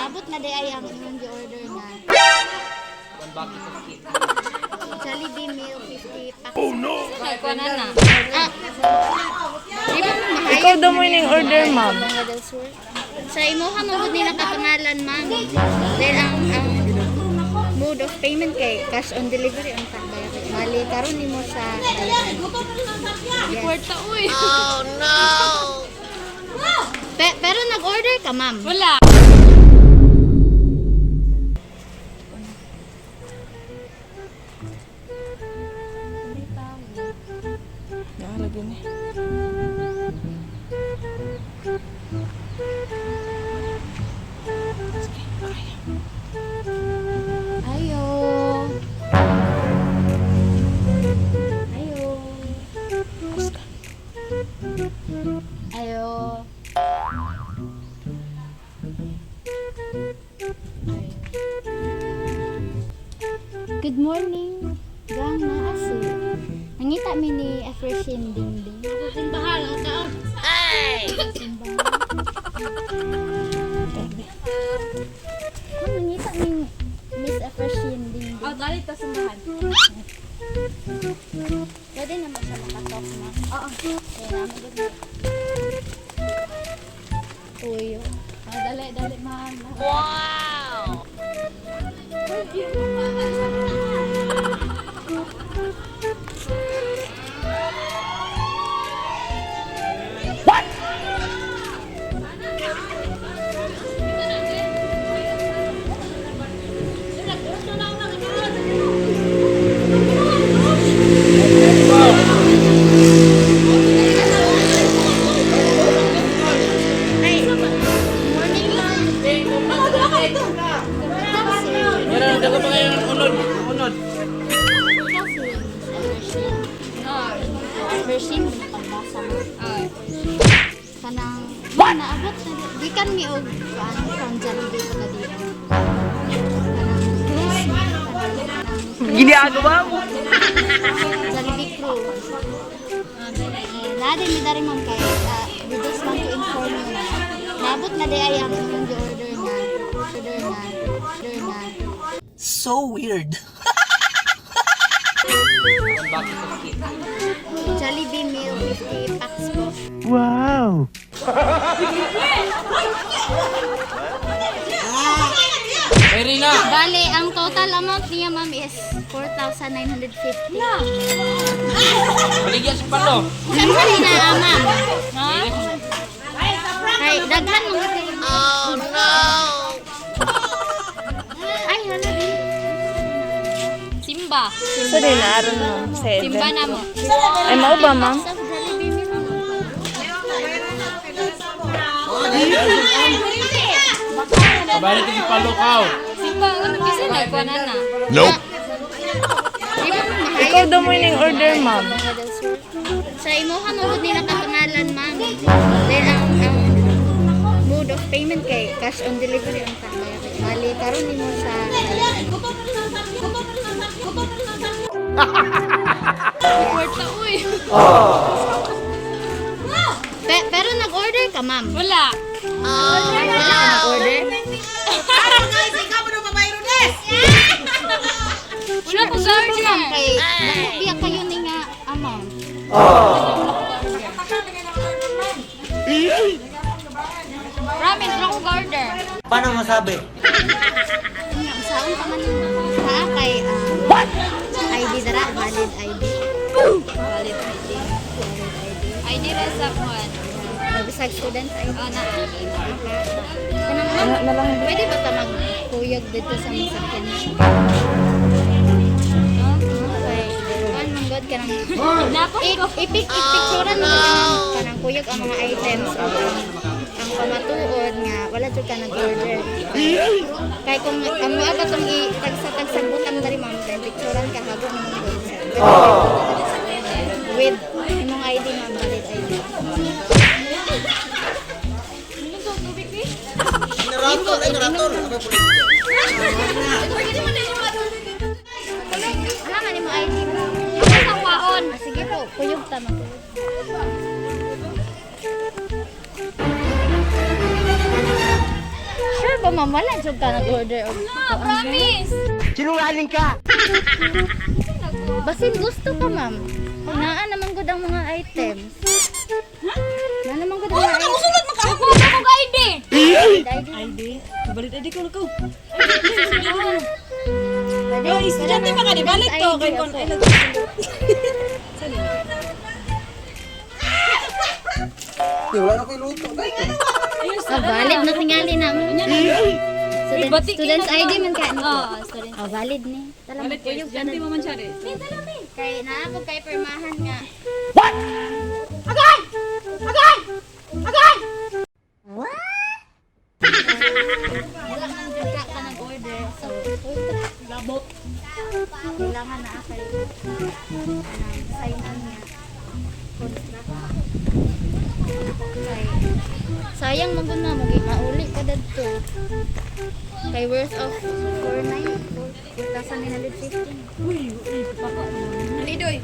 Naabot na di ay ang imong gi-order nga One bucket of cake. Jollibee meal 50 packs. Oh no! Nagkuha na na. Ah. Di ba mahayag? Ikaw daw mo yung order, ma'am. Bangla del Sur. Sa imuha mo gud nila kapangalan, ma'am. Then ang mode of payment kay cash on delivery ang tambay. Bali karon nimo sa yes. Kwarta, uy. Pero nag-order ka, ma'am. Wala. Nakalagay ni. Sige, kaya. Ayo. Ayo. Tapos ka. Ayo. Good morning. Gang na aso. Nangita mi ni Afreshin Dingding. Simbahan, ang tao. Simbahan. Tabi. Ma'am, nangita mi Miss Afreshin Dingding. Oh, dali ta simbahan. Pwede naman siya makatalk, ma'am. Oo. Kaya naman gud na. Tuyo. Oh, dali, dali, ma'am. Ay, morning, ma'am. Ikaw si, Yan ang dago pa ngayon unod. Unod. ikaw si Miss Evershin. Evershin, pambasa mo. Ah. Kanang, ma'am, naabot na. Gikan mi og kuan from Jollibee pa dito. Kanang, kanang, Ginagawa mo. Jollibee crew. Eh, naa din mi dari, ma'am, kay we just want to inform you na naabot na di ay ang imong gi-order nga order nga order nga So weird. One bucket of cake. Jollibee meal 50 packs po. Wow! Pwede na! Bale, ang total amount niya, ma'am, is 4,950. Baligyan sa palo. Saan sa na, ma'am? Ay, daghan mo. Oh, no! Ay, hala din. Simba. Sa din na aron ma'am. Seven. Simba na mo. Ay, mao ba, ma'am? Sa Jollibee meal. Kabalik sa palo ka. Simba, ano kasi nagkuha na na. Nope. Di ba mahayag? Ikaw daw mo yung order, ma'am. Bangla del Sur. Sa imuha mo gud nila kapangalan, ma'am. Then ang mode of payment kay cash on delivery ang tambay. Bali karon nimo sa Kwarta, uy. Pero nag-order ka, ma'am. Wala. Wala ka nag-order? Wala ko Sure po, ma'am, order. kay dako biya kayo ni nga amount. Promise, wala ko order. Paano masabi? Nga, Saon pa man ha kay ID dara, valid ID. Valid ID. Valid ID. ID ra sa kuan. Bisag student ID. Oh, na. Kanang ma'am, Na lang. pwede ba ta magkuyog dito sa masakyan? Okay. Kuan man god kanang Napon ko. ipik-picturean mo kanang kuyog ang mga items o ang pamatuod nga wala jud ka nag-order. Kay kung ang mga ba tong i-tagsa-tagsang butang diri, ma'am, then picturean ka hago mo gud. With imong ID, ma'am, valid ID. Generator, generator. Aha man imong ID mo. Sa kwaon. Ah, sige po, kuyog ta ma'am. Sure ba, ma'am? Wala jud ka nag-order og Ah, promise. Sinungaling ka! Basin gusto ka, ma'am. Naa naman gud ang mga items. Naa naman gud ang mga items. Ako ako ID. ID. Balit ID ko ko. Pwede. Oh, estudyante pa ka di balik to kay kon ay nag. Di, wala na ko'y luto. Oh, valid na tingali na mo. Student, student's ID man ka ni. Oh, student. Oh, valid ni. Tala mo kuyog ka Estudyante na. mo man siya re. Kay naa ko kay pirmahan nga. What? Agay! Agay! Agay! Wala man jud ka nag-order. So, labot. Kailangan na kay sign on nga. Contract. Kay sayang man gud na mauli ka dadto. Kay worth of 49 4,915. Lidoy.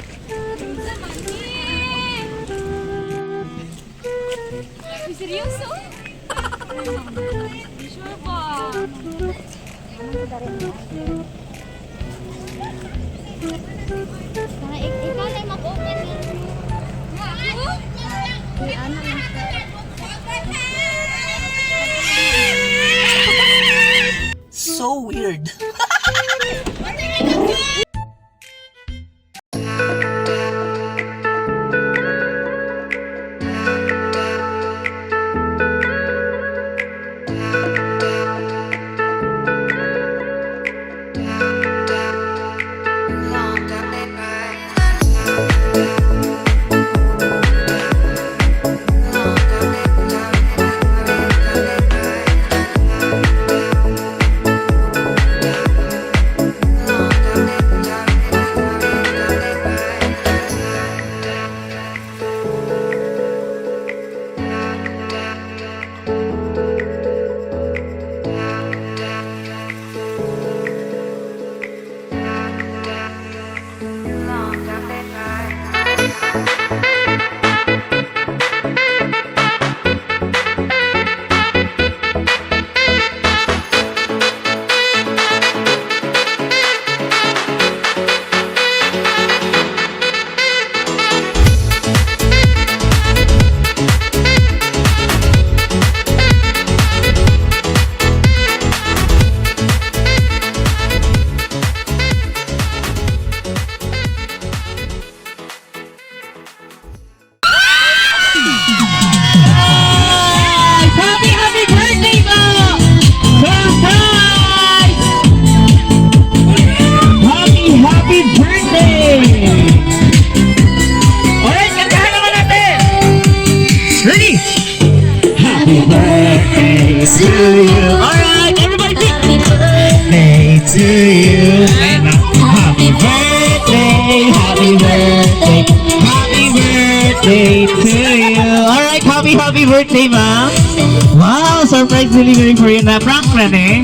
Uy, seryoso? Sure ba? Mga ikaw na yung mag-open eh. Ako? Uy, ano lang. So weird. Happy, happy birthday po! Surprise! Happy, happy birthday! Alright, kantahan naman natin! Ready? Happy birthday to you! Alright, everybody pick! Birthday to you! Happy birthday! Happy birthday! Happy birthday to you! Alright, happy, happy birthday, ma'am! Wow, surprise delivery for you. Na-prank na eh.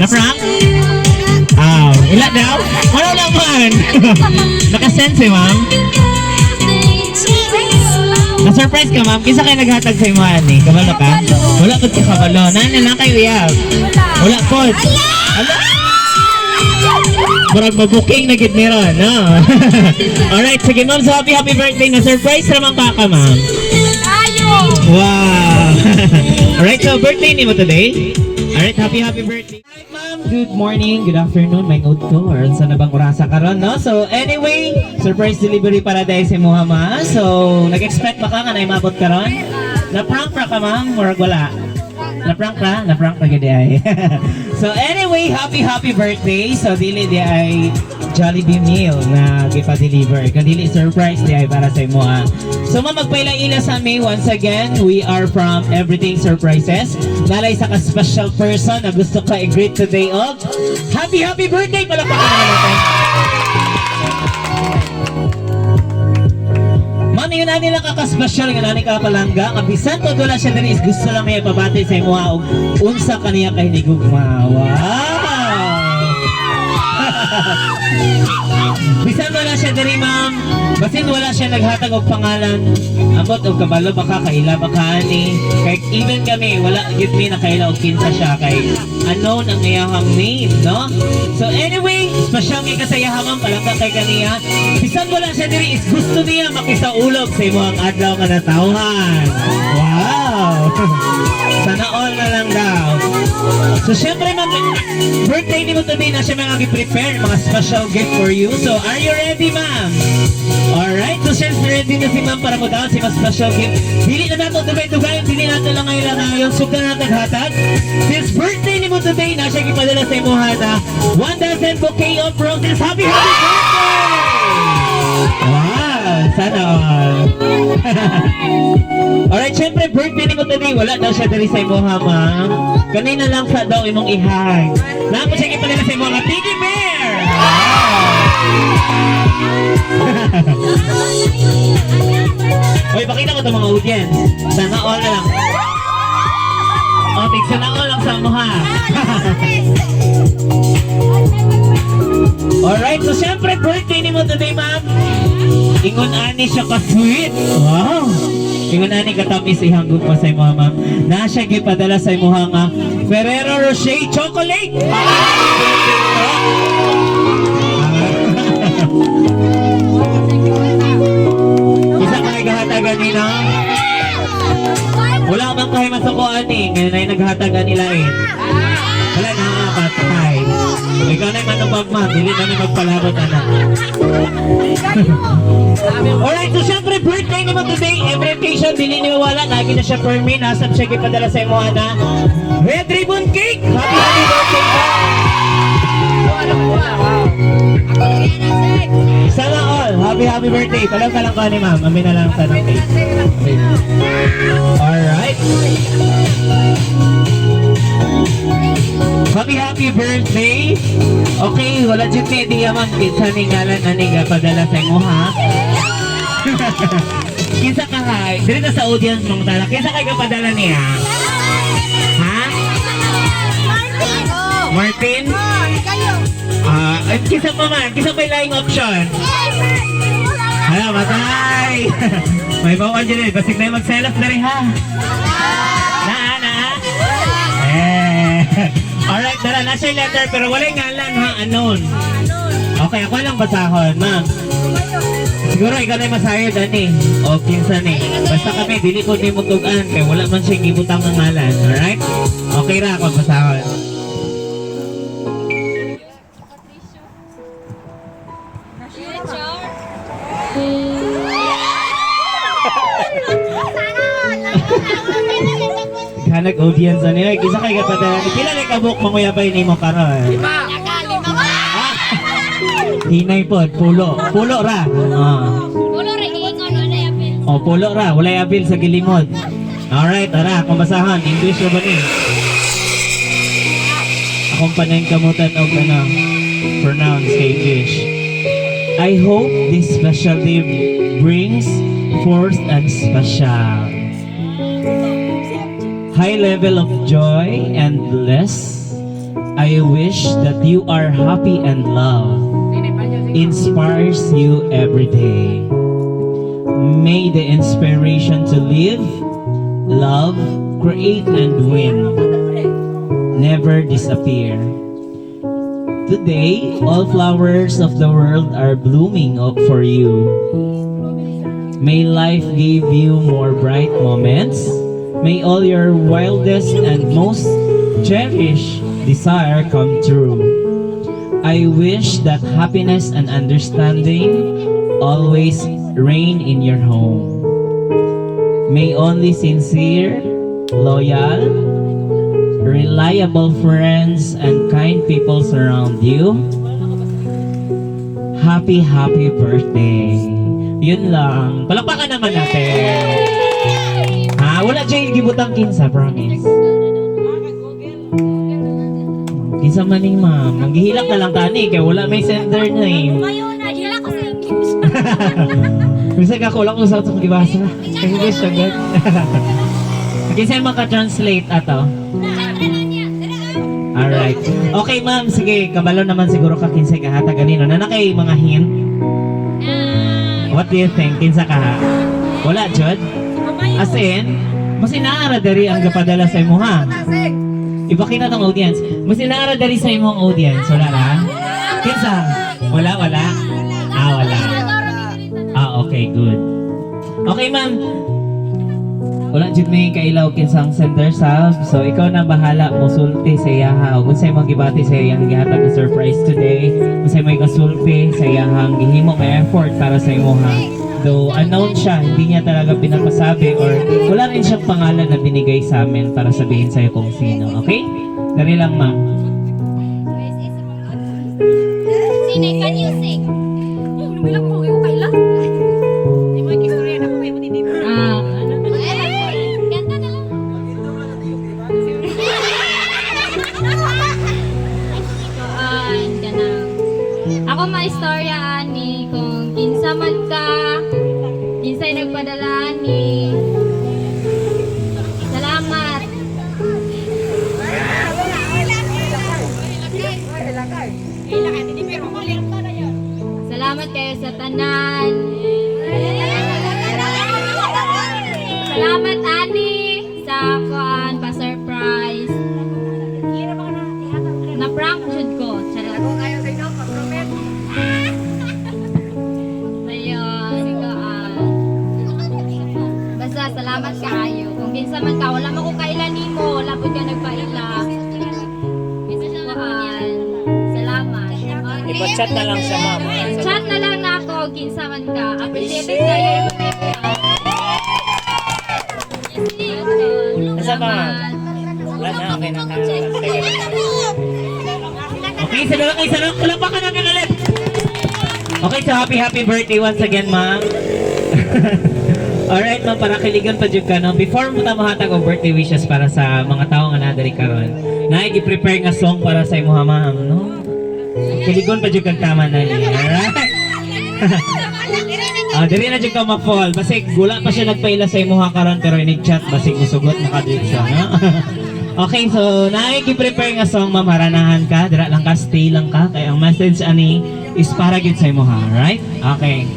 Na-prank? Ah, ila daw? Wala naman. Naka-sense eh, ma'am. Na-surprise ka, ma'am. Kinsa kayo naghatag sa imo ani? Kabalo ka? Wala pud ka kabalo. Nana na kayo uyab. Wala pod. Ala! Murag mabuking na gid meron, no? Alright, sige ma'am. So happy happy birthday. Na-surprise raman ka ma'am. Ayo! Wow! Alright, so birthday ni mo today? Alright, happy happy birthday. Alright, ma'am. Good morning, good afternoon, may note to or sa na bang orasa karon, no? So anyway, surprise delivery para dahil si Muhammad. So, nag-expect ba ka nga na imabot karon? Na-prank ra ka, ma'am, or wala? Na-prank ra? Na-prank ra gid ay. So anyway, happy happy birthday. So dili di ay Jollibee meal na gipa-deliver. Kandili surprise di ay para sa imo ha. So ma'am, magpaila-ila sa amin once again. We are from Everything Surprises. Nalay sa ka special person na gusto ka i-greet today og happy happy birthday palakpakan naman natin. Ma'am, yun na nila kakaspecial nga nani ka palangga. Nga bisan pag wala siya diri is gusto lang niya ipabati sa imo og unsa kaniya kahinigugma. Wow! Bisan wala siya diri, ma'am. Basin wala siya naghatag og pangalan. Ambot og kabalo baka kaila baka ani. Kay even kami wala gyud mi nakaila og kinsa siya kay unknown ang iyahang name, no? So anyway, special nga kasayahan, ma'am, palangka kay kaniya. Bisan wala siya diri is gusto niya makisaulog sa imong adlaw nga natawhan. Wow! Sana all na lang daw. So syempre, ma'am, birthday ni mo today na siya mga gi-prepare mga special gift for you. So are you ready, ma'am? Alright, so since ready na si ma'am para mo daw si mga special gift, dili na nato dugay-dugay, dili nato lang ngayon ngayon, sugdan na natin hatag. Since birthday ni mo today, na siya gipadala sa imuha na 1,000 bouquet of roses. Happy, happy birthday! Wow, sana all. Alright, syempre birthday ni mo today. Wala daw siya diri sa imuha, ma'am. Kanina lang sa daw imong ihag. Naamo siya gipadala sa imuha nga teddy bear. Wow. Hoy, pakita ko to mga audience. Sana all na lang. O, tig sana all lang sa imuha. Alright, so syempre birthday ni mo today, ma'am. Ingon ani siya ka sweet. Wow. Ingon ani katamis ihanggog pa sa imo, ma'am. Na siya gipadala sa imuha nga Ferrero Rocher chocolate. Isa ka nagahatagan nila. Wala man kayo masukuan eh. Ngayon ay naghatagan nila eh. Wala na, patay. Ikaw na yung manubag, ma'am. Dili na na magpalabot, anak. Alright, so syempre birthday naman today. Every occasion, dili niyo wala. Lagi na siya per me. Nasa siya ipadala sa imo na red ribbon cake. Happy, happy birthday po. Sana all. Happy, happy birthday. Palang ka lang ka ni ma'am. Amin na lang sa ng cake. Alright. Happy, happy birthday! Okay, wala dyan ni idea, ma'am. Kinsa ni ngalan ani nga padala sa imo, ha? Kinsa ka hay? Dili na sa audience mong tala. Kinsa kay kapadala niya? Ha? Martin? Ah, uh, kinsa pa man? Kinsa pa yung laing option? Hala, matay! May bawal dyan eh. Basig na yung magselos na rin, ha? Naa, naa? Eh. Alright, tara. Nasa yung letter pero wala yung ngalan, ha? Unknown. Okay, ako lang basahon, ma'am. Siguro ikaw na yung masayod, ani. O kinsan eh. Basta kami, dili ko ni mo tugan. Kaya wala man siya gibutang ang ngalan. Alright? Okay ra ako basahon. Kanag audience ani. Ay, kinsa kay kapadala ni? Pila na kabuk manguyabay nimo karon? Lima. Ah. Hinay pod, pulo. Pulo ra. Ah. Pulo rin ingon wala yapil. O, pulo ra. Walay apil sa gilimod. Alright, tara. Akong basahan. English ra ba ni? Akong panayang kamutan og ano, pronounce kay English. I hope this special day brings forth and special high level of joy and bliss. I wish that you are happy and love inspires you every day. May the inspiration to live, love, create, and win never disappear. Today, all flowers of the world are blooming up for you. May life give you more bright moments. May all your wildest and most cherished desire come true. I wish that happiness and understanding always reign in your home. May only sincere, loyal, reliable friends and kind people surround you. Happy, happy birthday. Yun lang. Palakpakan naman natin. Ha? Wala siya yung gibutang kinsa, promise. Kinsa man ni ma'am. Manghihilak na lang tani kay wala may sender na eh. Nagila ko sa English. Bisag ako lang kung saan sa gibasa. English agad. Kinsa yung maka-translate ato? Alright. Alright. Okay, ma'am. Sige, kabalo naman siguro ka kinsay kahatag ganino. Naa na kay mga hint? What do you think? Kinsa ka ha? Wala, jud? As in, mas inaara diri ang gapadala sa imo ha. Iba kita tong audience. Mas inaara diri sa imong audience. Wala na? Kinsa? Wala, wala? Ah, wala. Ah, okay, good. Okay, ma'am. Wala jud may kailaw kinsang sender sa. So ikaw na bahala mo sulti sa iyaha ug unsay imong gibati sa iyang gihatag na surprise today. Unsay may kasulti sa iyahang gihimo nga effort para sa imuha. Though unknown siya, hindi niya talaga pinapasabi or wala rin siyang pangalan na binigay sa amin para sabihin sa'yo kung sino. Okay? Dari lang, ma'am. Sine, can you sing? Lumilang mo, yung kaila. Ah, ganda na lang. Kuan ka na. Ako maistorya ani kung kinsa man ka, kinsay nagpadala ani. Salamat. Salamat kayo sa tanan. Salamat ani sa kuan pa surprise. Na prank jud ko. Charot. Ayun, kuan. Basta salamat kaayo. Kung kinsa man ka, wala man ko kaila nimo, wala pud ka nagpaila. Kuan. Salamat. Ipa-chat na lang siya, ma'am. Chat na lang na ako, kinsa man ka. Appreciated kayo. Asa pa, ma'am? Wala na, okay na ka. Okay, sa dalawa kay sa dalawa. Palakpakan natin ulit. Okay, so happy happy birthday once again, ma'am. Alright, ma'am, para kiligan pa jud ka, no? Before mo ta mohatag og birthday wishes para sa mga tao nga naa diri karon. Naay gi-prepare nga song para sa imuha, ma'am, no? Kiligon pa jud kag tama na ni. Alright? Ah, diri na jud ka ma-fall. Basig wala pa siya nagpaila sa imuha karon pero inig-chat basig musugot na ka siya, no? Okay, so naay gi-prepare nga song, ma'am, haranahan ka, dira lang ka, stay lang ka kay ang message ani is para gyud sa imuha, right? Okay.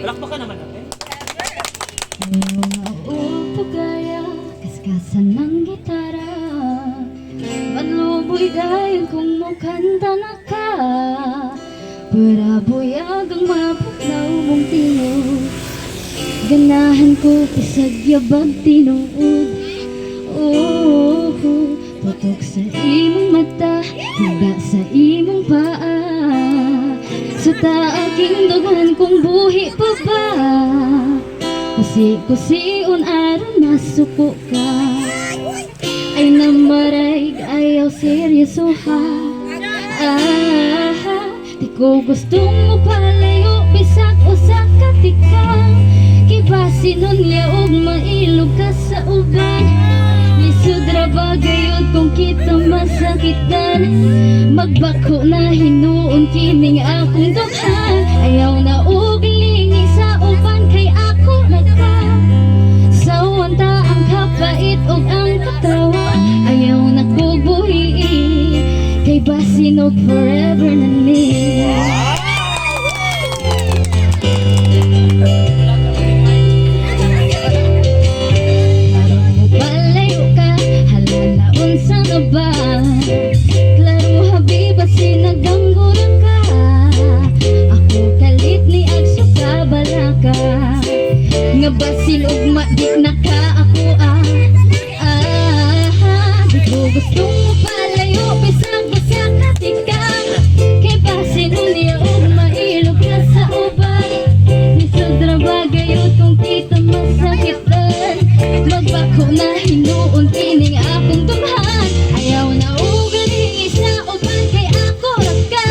Palakpakan naman natin. Pagaya, kaskasan ng gitara. Manluboy dayon kung mukanta na ka. Para buyag ang mapugnaw mong tingog. Ganahan ko bisag yabag tinuod. Oh, tutok sa imong mata, higda sa imong paa. Sa taaking dughan kung buhi pa ba. Kusi-kusion aron masuko ka. Ay namaray, ayaw seryoso ha. Ah, di ko gustong mapalayo bisag usa ka tika. Kibasi nun niya og mailog ka sa uban. Lisod ra ba gayud kung kita masakitan? Magbako na hinuon kining akong dughan. Ayaw na og lingi sa uban kay ako nagka. Sawanta ang kapait ug ang katawa. Ayaw na ko buhi kay basin og forever na ni. Palayo ka, halala unsa na ba? Klaro habiba sinaganggura ka. Ako kalit ni Agso ka balaka. Nga basin ugma di na ka ako ah. Ah, di ko gustong mapalayo bisag usa ka tika. Kay basin unya og mailog ka sa uban. Lisod ra ba gayud kung kita masakitan? Magbako na hinuon kining akong dughan. Ayaw na og lingi sa uban kay ako ra ka.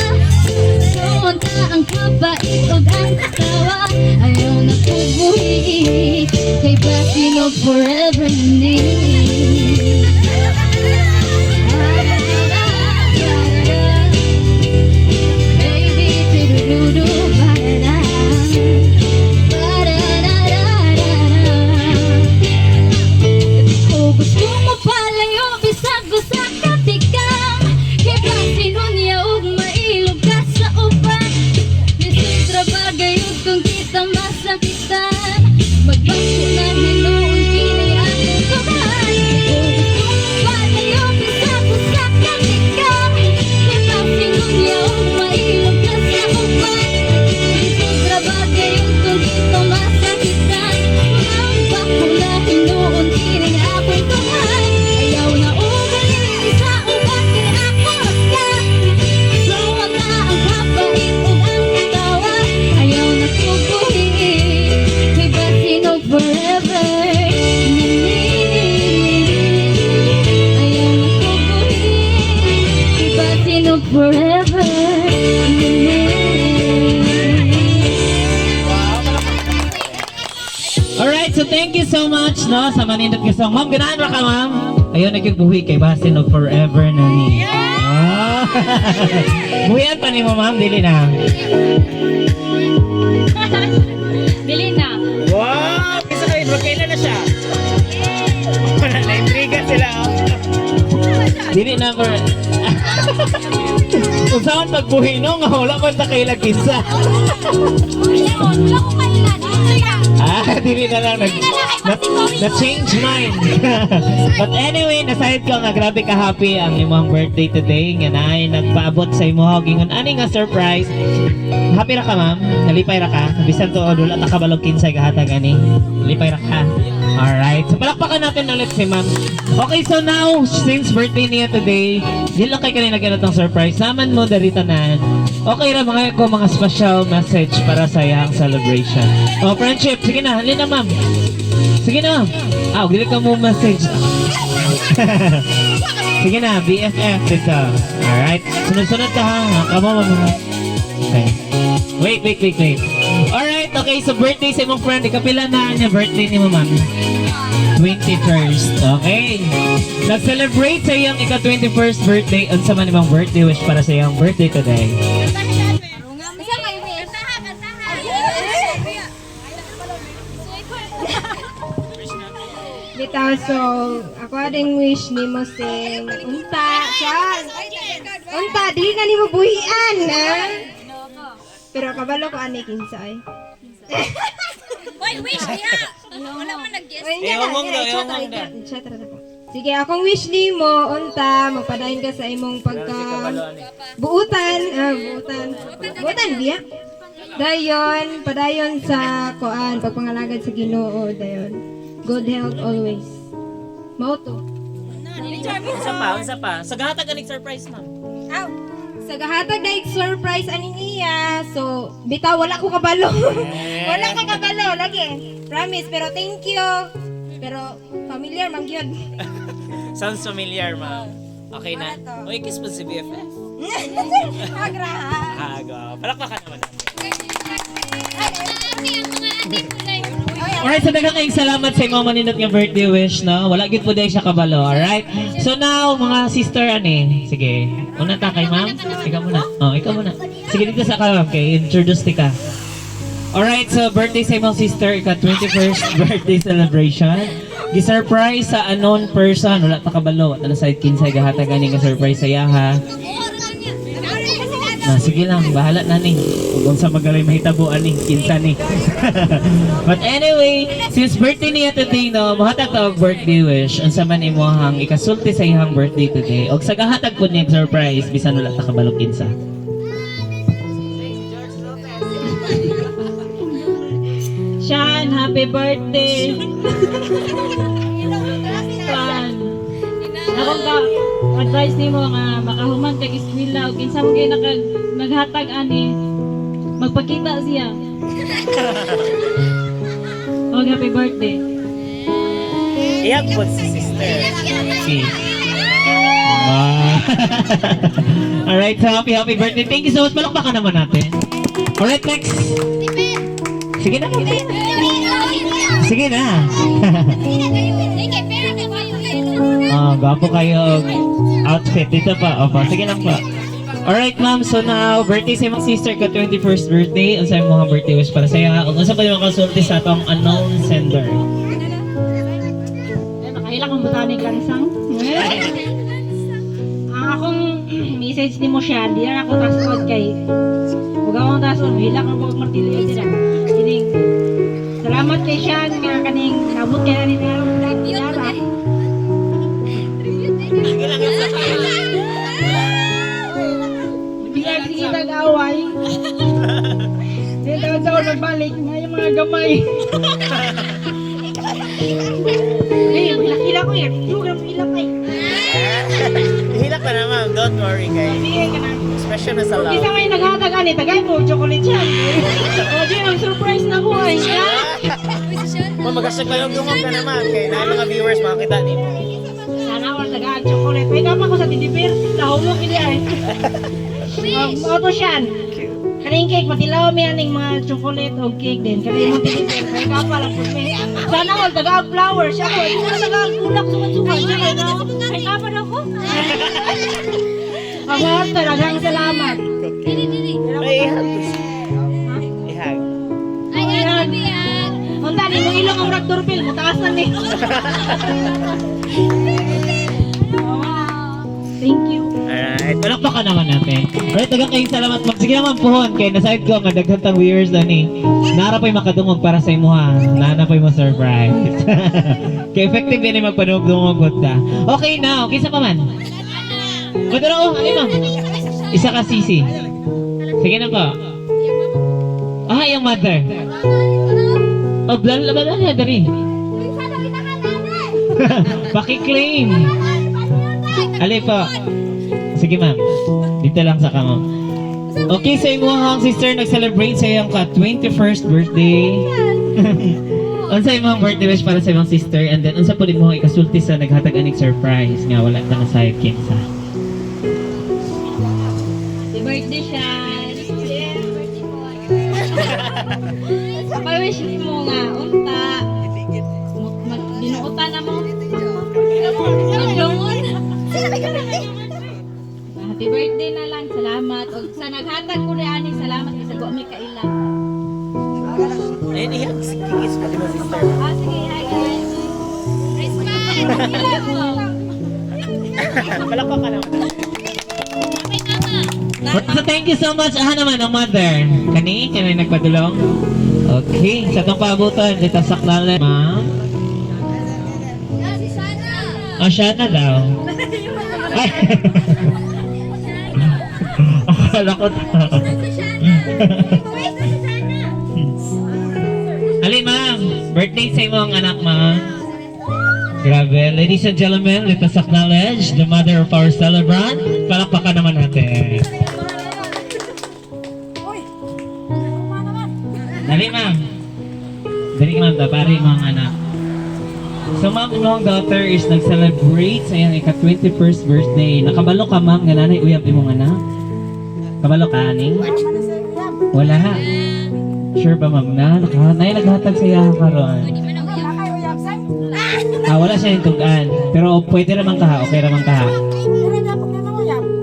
Suunta ang kabait ug ang katawa. Ayaw na ko buhi kay basin og forever ni. masakitan. Magbangko na hinuon kini akong kamay. Kung gusto mo palayo, bisa ko sa katika. Kay pasingon niya og mailog ka sa uban. Lisod ra ba kayo kung dito masakitan? Magbako na hinuon kini akong kamay. Ayaw na ugali sa uban kay ako ka. Suwag na ang kapait ug ang katawa. Ayaw na kubuhi kay basin og forever. Ayaw na kubuhi kay basin og forever. Alright, so thank you so much, no, sa manindot nga song. Ma'am, ganahan ra ka, ma'am? Ayun, nagigbuhi kay basin og forever na ni. Ah. Buhian pa nimo, ma'am, dili na. Dili na. Wow! Isa kayo, bro. Kailan na siya? Wala na, intriga sila. Oh. Dili na for. Kung saan pagbuhi no, nga wala man ta kay kinsa. Wala ko kailan. Ah, dili na lang nag na change mind. But anyway, nasayod ko nga grabe ka happy ang imong birthday today nga naay nagpaabot sa imo gingon ani nga surprise. Happy ra ka, ma'am? Nalipay ra ka? Bisan tuod wala ta kabalog kinsay gahatag ani. Lipay ra ka. Alright. So palakpakan natin ulit si ma'am. Okay, so now since birthday niya today, di lang kay kanina ganitong surprise. Naman mo dari tanan. Okay ra mga ko mga special message para sa iyang celebration. Oh, friendship. Sige na, halina, ma'am. Sige na, ma'am. Ah, dili ka mo message. Sige na, BFF dito. Alright. Sunod-sunod ka ha. Kamo, ma'am. Okay. Wait, wait, wait, wait. Alright, okay. So birthday sa imong friend. Ikapila na niya birthday ni mo, ma'am? 21st. Okay. Nag-celebrate sa iyang ika-21st birthday. Unsa man imong birthday wish para sa iyang birthday today? Isa kayo wish. Bitaw, so, ako ading wish nimo sing unta, siya. Unta, dili na nimo buhian, ha? Pero kabalo ko ani kinsa ay. Wait, wish niya. Wala man nag-guess. Oy, Eh, hungong daw, eh, hungong daw. Chat ra ko. Sige, akong wish nimo unta magpadayon ka sa imong pagka buutan, ah, buutan. Buutan biya. Dayon, padayon sa kuan, pagpangalagad sa Ginoo, dayon. Good health always. Mao to. Isa pa, isa pa. Sa gahatag aning surprise, ma'am. Aw, sa gahatag na surprise ani niya. So, bitaw wala ko kabalo. Wala ko kabalo lagi. Promise, pero thank you. Pero familiar man gyud. Sounds familiar, ma'am. Okay na. Uy, kiss po si BFF. Agra. Ah, go. Palakpakan naman natin. Alright, so daghang kayong salamat sa imong manindot nga birthday wish, no? Wala gyud po dahil siya kabalo, alright? So now, mga sister, ani? Sige, una ta kay ma'am. Ikaw muna. Oh, ikaw muna. Sige, dito sa ka, ma'am. Kay introduce ti ka. Alright, so birthday sa imong sister, ika 21st birthday celebration. Gi-surprise sa unknown person. Wala ta kabalo. Wala sa kinsay gahatag ani nga surprise sa iya, ha. Na, sige lang, bahala na ni. Kung sa magaling mahitabo ani, kinsa ni. But anyway, since birthday niya today, no, mohatag ta og birthday wish. Unsa man imong ikasulti sa iyang birthday today. Og sa gahatag pud niya og surprise bisan wala ta kabalo kinsa. Sean, happy birthday! Sean, akong ka advice nimo nga makahuman kag eskwela ug kinsa man kay naghatag ani magpakita siya. Og happy birthday. Iyak po si sister. Okay. Ah. Alright, so happy happy birthday. Thank you so much. Palakpakan naman natin. Alright, next. Sige na. Sige na. Ah, gwapo kayo outfit. Dito pa. Opo, sige lang po. Alright, ma'am. So now, birthday sa imong sister ko, 21st birthday. Unsa imong mga birthday wish para sa iya? Kung unsa pa yung mga kasulti sa atong unknown sender. Ay, makahila kong butanig lansang. Ang akong message nimo siya, di na ako tasod kay. Huwag akong tasod, mahila kong pag martilyo dira. Kining Ate Shan nga kaning nabot kay ani nga. Biyag sige tag-away. Di taon sa magbalik na yung mga gamay. Eh, hilak-hilak ko eh. Juga mo hilak ay. Hilak ka na, ma'am. Don't worry, kay. Sige ka na. Expression na sa love. Isa may naghatag ani, tagay mo chocolate siya. O, di ang surprise na ko ay. Ma'am, mag-hashtag kayo dungog ka na, ma'am. Kay na mga viewers makakita nimo. Sana wala tagaan chocolate. May kama ko sa titipir. Nahumok ini ay. Auto siyan. Kaning cake, patilaw mi aning mga chocolate o cake din. Kaning mo titipir. May kapa lang po mi. Sana all tagaan flowers. Ako, di na tagaan bulak sukat-sukat. May kapa na ko. Ang mga talagang salamat. Ay, ihag. Ihag. Ay, ate Biag. Unta ni mo ilong ang rag doorbell, mutaas na ni. Thank you. Alright. Palakpakan naman natin. Alright, daghang kayong salamat, ma'am. Sige naman puhon kay nasayod ko nga daghan tang viewers na ni. Nara pa'y makadungog para sa imuha. Nana pa'y mo surprise. Kay effective din ay magpanugdungog ta. Okay now, kinsa pa man? Madara oh, ano ma'am? Isa ka sisi. Sige na po. Ah, yung mother. Oh, bla bla bla dali. Paki-claim. Ali po. Sige ma'am. Dito lang sa kamo. Okay, sa imong sister nag-celebrate sa iyong ka 21st birthday. Unsa imong birthday wish para sa imong sister and then unsa pud imong ikasulti sa naghatag aning surprise nga wala ta nasayod kinsa? Happy birthday, Shan. Pa-wish mo nga, unta. Binuotan na mo. Magdungon. Happy birthday na lang. Salamat. Og sa naghatag ko ni ani, salamat bisag wa may kaila. Ayun, ihag. Kiss pati mo, sister. Ah, sige, hi guys. Palakpakan naman. So thank you so much. Aha naman ang mother. Kani, kani nagpadulong. Okay, sa itong paabutan, dito sa saklalan. Ma'am? Oh, siya na daw. Ay. Akala ko daw. Ali, ma'am. Birthday sa imong anak, ma'am. Grabe. Ladies and gentlemen, let us acknowledge the mother of our celebrant. Palakpakan naman natin. Dali, ma'am. Dali, ma'am. Tapari mo ang anak. So, ma'am, imong daughter is nag-celebrate sa iyang ika-21st birthday. Nakabalo ka, ma'am, nga nanay uyab imong anak? Kabalo ka, aning? Wala. Sure ba, ma'am, na? Naka, nay, naghatag sa iya karon. Ah, wala siya yung tugan. Pero pwede naman ka, ha? Okay naman ka, ha?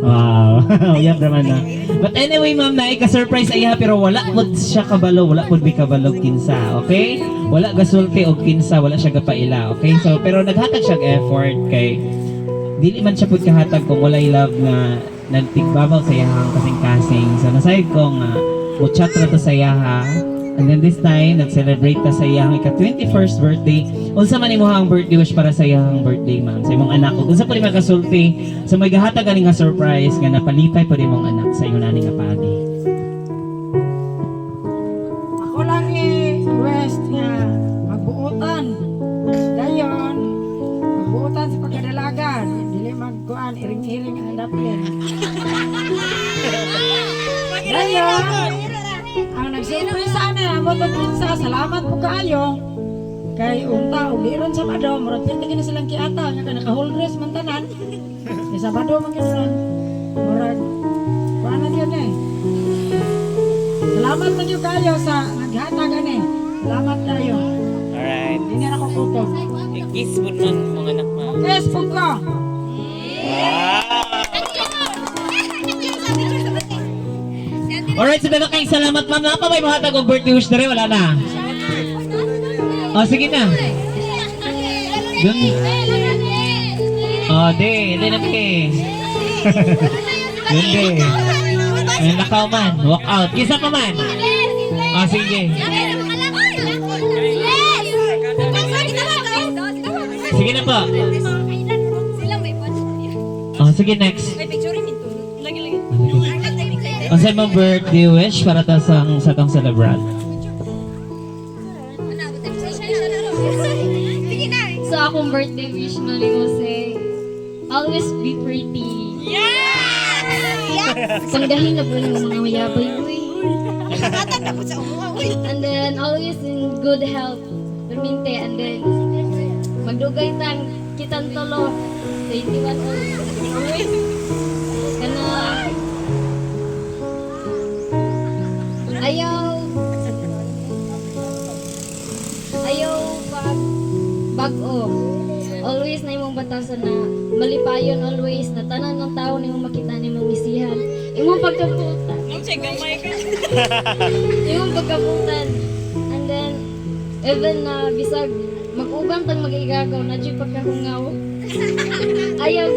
Wow, uyab naman na. But anyway, ma'am, na ka-surprise ay ha, pero wala po siya kabalo, wala po bi kabalo kinsa, okay? Wala gasulti og kinsa, wala siya gapaila, okay? So, pero naghatag siya og effort kay dili man siya pud kahatag kung walay love nga nagtigbabaw sa iyahang kasing-kasing. So, nasayod ko nga, mo chat ra to sa iyaha. And then this time, nag-celebrate ta sa iyahang ika-21st birthday. Unsa man imo ang birthday wish para sa iyahang birthday, ma'am? Sa imong anak. Ug unsa pud imong kasulti sa may gahatag ani nga surprise nga napalipay pud imong anak sa ingon ani nga paagi? Ako lang i-request nga magbuotan. Dayon, magbuotan sa pagkadalaga. Dili magkuan, iring-iring ang daplin. Dayon, ang nagsurprise ana, amo to kinsa, salamat po kaayo. Kay unta og di ron Sabado, murag pirti kini silang kiata nga kay naka-whole dress man tanan. Kay Sabado man kini ron. Murag kuan na gyud eh. Salamat na gyud kayo sa naghatag ani. Salamat kayo. Alright. Hindi na ako kutob. I-kiss po man mga anak, ma'am. Yes, po ko. Alright, so daghang kayong salamat, ma'am. Naa pa may mohatag og birthday wish dere? Wala na. Oh, sige na. Dun. Oh, di. Di na, di. Dun, di. May nakaw man. Walk out. Kisa pa man. Oh, sige. Sige na po. Oh, sige, next. Unsay mong birthday wish para ta sa tong celebrant? So akong birthday wish na nimo say, always be pretty. Yeah! Panggahin na po ng mga mayabay, uy. And then, always in good health. Perminte, and then, magdugay tang kitang tulo. 21 old. Uy. Kana, ayaw, ayaw pag bag-o. Always na imong batasan na malipayon always na tanan ng tao nimong makita nimong misihan. Imong pagkabutan. Imong pagkabutan. And then even na bisag mag-uban tang mag-igagaw na jud pagkahungaw. Ayaw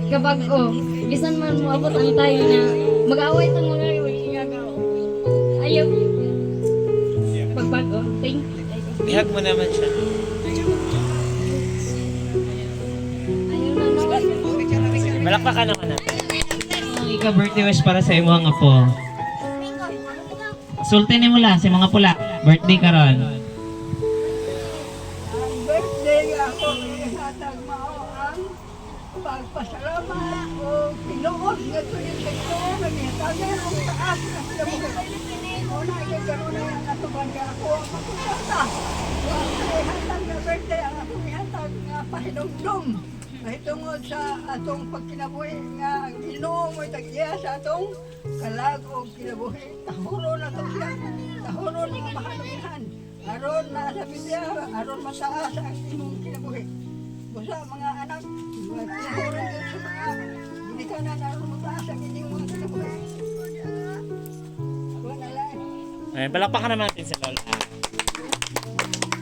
kabag-o. Bisan man moabot ang tayo na mag-away tang mga mag-igagaw. Ayaw pagbag-o. Thank you. Ihag mo naman siya. Ayaw na no. Malakpakan naman natin. Ang ika-birthday wish para sa imong apo. Sulti ni mula sa mga pula. Birthday karon. Ang birthday ako ihatag mao ang pagpasalamat o tinuod nga tuyo sa Ginoo nga gihatagan ang taas na kinabuhi. Una kay karon ang atubang ka ako ang pagkakata. Ang ihatag nga birthday ang akong ihatag nga pahinumdum. Mahitungod sa atong pagkinabuhi nga ang Ginoo mo'y tag-iya sa atong kalag o kinabuhi. Tahuron ato siya. Tahuron ang mahanumihan. Aron na sa Biblia, aron mataas ang imong kinabuhi. Busa mga anak, magtuhuron yun sa mga ginikanan aron mataas ang inyong mga kinabuhi. Wala lang. Ayan, palakpakan naman natin si Lola.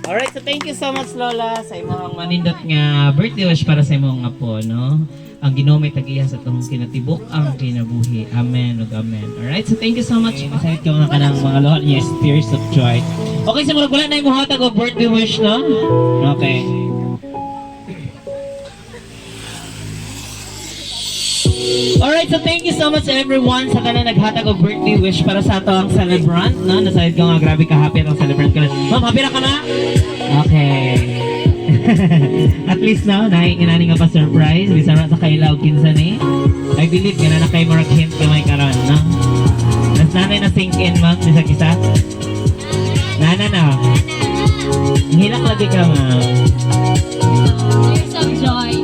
Alright, so thank you so much, Lola, sa imong Manindot nga birthday wish para sa imong apo, no? Ang Ginoo may tag-iya sa atong kinatibuk ang kinabuhi. Amen ug amen. Alright, so thank you so much. Masayit ko nga kanang mga luha niya is tears of joy. Okay, so murag wala na imong hatag og birthday wish, no? Okay. Alright, so thank you so much everyone sa kanang naghatag og birthday wish para sa ato ang celebrant, no? Nasayod ko nga grabe ka happy ang celebrant ka. Ma'am, happy ra ka na? Okay. At least now, nahinginani nga pa surprise. Bisan ra sa kailaw kinsa ni. I believe nga na kay murag hint gamay karon, no? Nas nanay na sink in, ma'am, bisag isa. Nana na. Hilak lagi ka, ma'am. Tears of joy.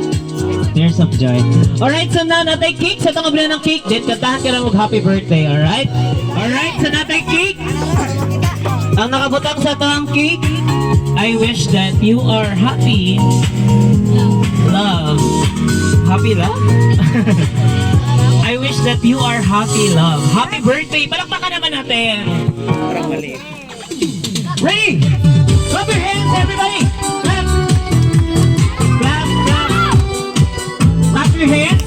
Tears of joy. Alright, so now natay cake. Sa itong ng cake, then kantahan ka lang og happy birthday, alright? Alright, so natay cake. Ang nakabutang sa itong cake, I wish that you are happy. Love. Happy love? I wish that you are happy love. Happy birthday! Palakpakan naman natin! Parang mali. Ready? Clap your hands, everybody! Clap! Clap, clap! Clap your hands!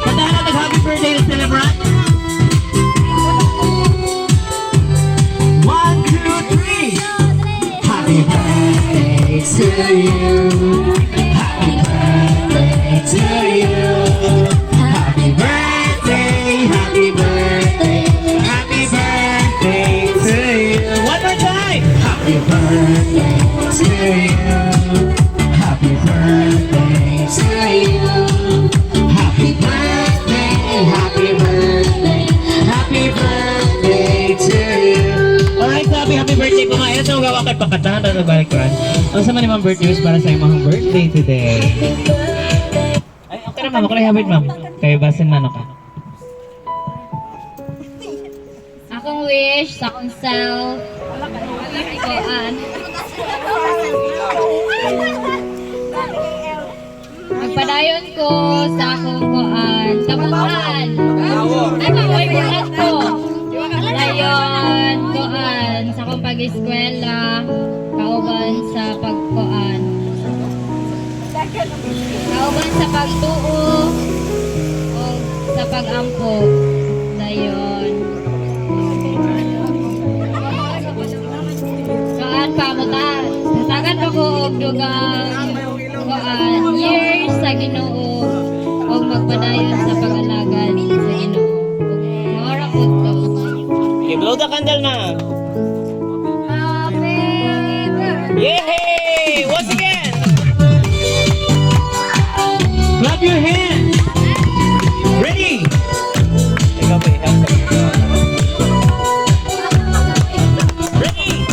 Kantahan natin happy birthday to celebrant. One, two, three! Happy birthday to you. Happy birthday to you. Happy birthday, happy birthday, happy birthday to you. One more time. Happy birthday to you. Happy birthday to you. Happy birthday, happy birthday, happy birthday to you. Alright, so happy, happy birthday po mga. Ito gawa kay pagkatahan tayo balik ron. Ang sama ni ma'am birthday wish para sa imong birthday today. Ay, okay na ma'am, okay na habit ma'am. Kay basin man ka. Akong wish sa akong self. Koan. Magpadayon ko sa akong koan. Kabuuan. Ay, mabuhat ko. Dayon, koan. Sa akong pag-eskwela. Kauban sa pagkoan. Kauban sa pagtuo. O sa pag-ampo. Dayon. Kaan pa mo ta. Tagan pa ko og dugang years sa Ginoo ug magpadayon sa pag-alagad sa Ginoo. Ug maora po to. Okay, blow the candle na. Happy birthday. Yay! Once again! Clap your hands! Ready? Ikaw ba, help ka. Ready?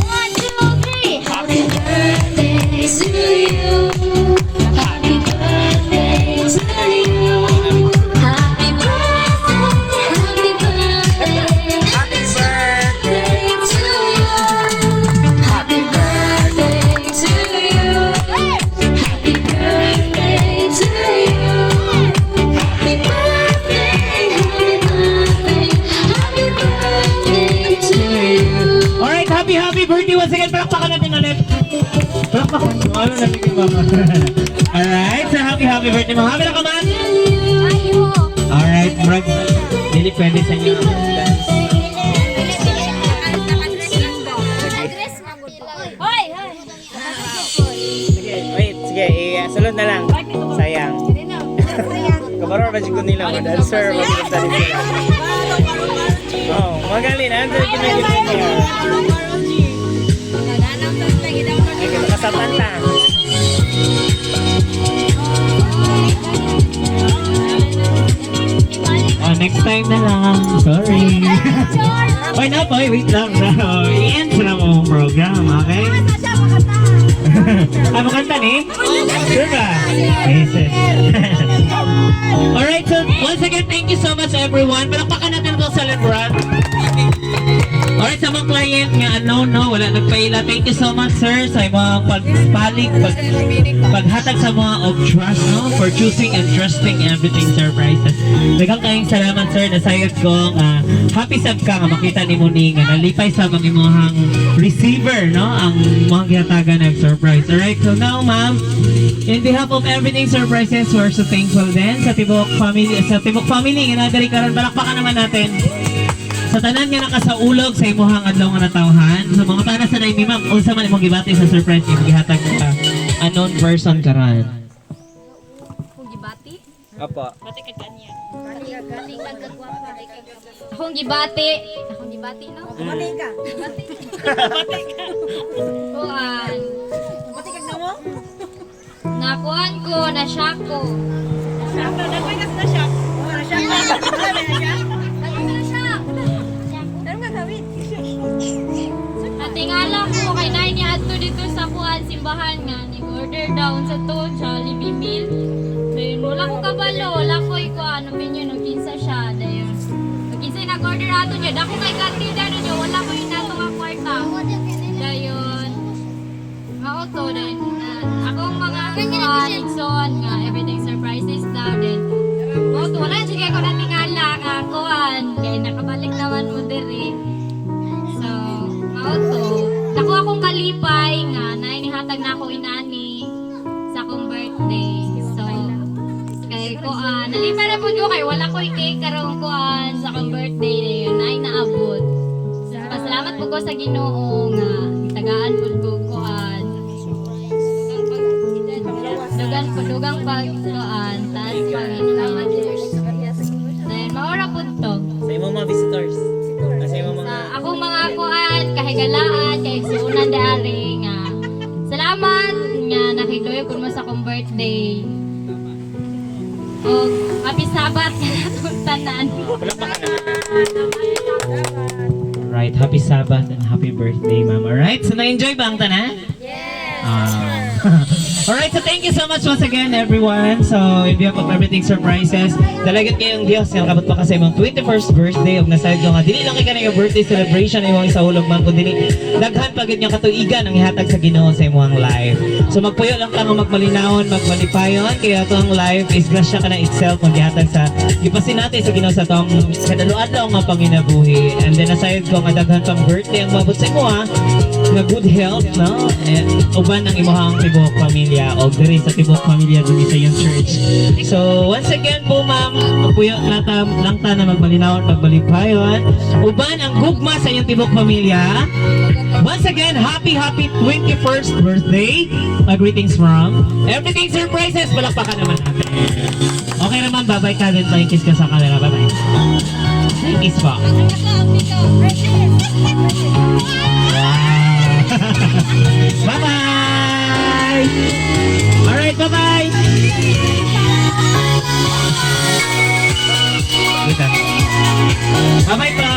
One, two, three. Happy birthday to you. Happy birthday to you. Happy birthday, happy birthday. Happy birthday to you. Happy birthday to you. Happy birthday to you. Happy birthday, happy birthday, happy birthday to you. Alright, happy happy birthday once again. Palakpakan natin ulit. Palakpakan. Ano natin yung mama? Alright, so happy happy birthday, ma'am. Happy na ka, ma'am? Alright, murag. Dili pwede sa inyo ang dance. Hoy, hoy. Sige, wait. Sige, eh, sulod na lang. Sayang. Kabaro ba ko nila mo? Dancer, maganda nila. Oh, magaling. Ano yung ginagawa? Ay, kasapan ta. Oh, next time na lang. Sorry. Oy, na, boy. Wait lang. No. I-end na mo ang program, okay? Ah, makanta ni? Sure ba? Yes, yes. Alright, so once again, thank you so much, everyone. Palakpakan natin itong celebrant. Alright, sa mga client nga unknown, no, wala nagpaila. Thank you so much, sir, sa imong pagpalig, paghatag sa mga of trust, no, for choosing and trusting Everything Surprises. Daghang kayong salamat, sir. Nasayod ko nga happy sab ka nga makita nimo ni nga nalipay sa mga imong receiver, no, ang mga gihatagan ng surprise. Alright, so now, ma'am, in behalf of Everything Surprises, we're so thankful din sa Tibok family nga nadari karon. Palakpakan naman natin. Sa tanan nga nakasaulog sa imuhang adlaw nga natawhan, sa mga tanan sa naimi, ma'am, unsa man imong gibati sa surprise imong gihatag sa unknown person karon? Akong gibati? Opo. Akong gibati. Akong gibati, no? Bati ka. Kuan. Bati kag namo? Nakuan ko, na-shock ko. Nagway ka sa shock. Oh, na-shock ka. Na-shock. Ano nga gawin? Natingala ko kay nay ni adto dito sa kuan simbahan nga ni order down sa to Jollibee meal. Dayon wala ko kabalo, wala ko ikuan opinion og kinsa siya dayon. Ug kinsa nag-order ato niya, dako kay kantida niya, wala ko inato nga kwarta. Dayon mao to dayon na akong mga kuan igsoon nga Everything Surprises daw din. Mao to, wala jud kay ko natingala nga kuan kay nakabalik naman mo diri. So, mao to. Dako akong kalipay nga nainihatag na ako inani sa akong birthday. So, kay kuan, nalipay na pud ko kay wala ko'y cake karong kuan sa akong birthday na yun, ay naabot. So, pasalamat po ko sa Ginoo nga tagaan pud ko kuan. Dugang dugang pag kuan, taas pang Dahil maora pud to. Sa imong mga visitors. Ah, sa imong mga Sa akong mga kuan, kahigalaan, kay suunan dari nga. Salamat nga nakigluyo kun mo sa akong birthday. Og happy Sabbath nga natong tanan. Palakpakan naman. Right, happy Sabbath and happy birthday, ma'am. Alright, so na-enjoy ba ang tanan? Yes! Alright, so thank you so much once again, everyone. So, in behalf of Everything Surprises, dalagan kayong Diyos, nga nakabot pa ka sa imong 21st birthday, ug nasayod ko nga, dili lang kay kanang birthday celebration, imong isaulog man, kundi daghan pa gid nga katuigan ang ihatag sa Ginoo sa imong life. So, magpuyo lang ka nga magmalinawon, magmalipayon, kaya atong life is grasya ka na itself, maghihatag sa, gipasin natin sa Ginoo sa atong kadalo-adlaw nga panginabuhi. And then, nasayod ko nga daghan pang birthday ang mabot sa imo, ha, nga good health, no? Eh, uban ang imuhang tibuok pamilya o diri sa tibuok pamilya diri sa iyong church. So, once again po, ma'am, Magpuyo na ta, lang ta na magmalinawon, pagmalipayon. Uban ang gugma sa inyong tibok pamilya. Once again, happy, happy 21st birthday. My greetings from Everything Surprises. Palakpakan naman natin. Okay naman, bye-bye ka din. Flying kiss ka sa camera. Bye-bye. Flying kiss po. Wow. Bye-bye! Alright, bye-bye! Dito. Bye-bye po!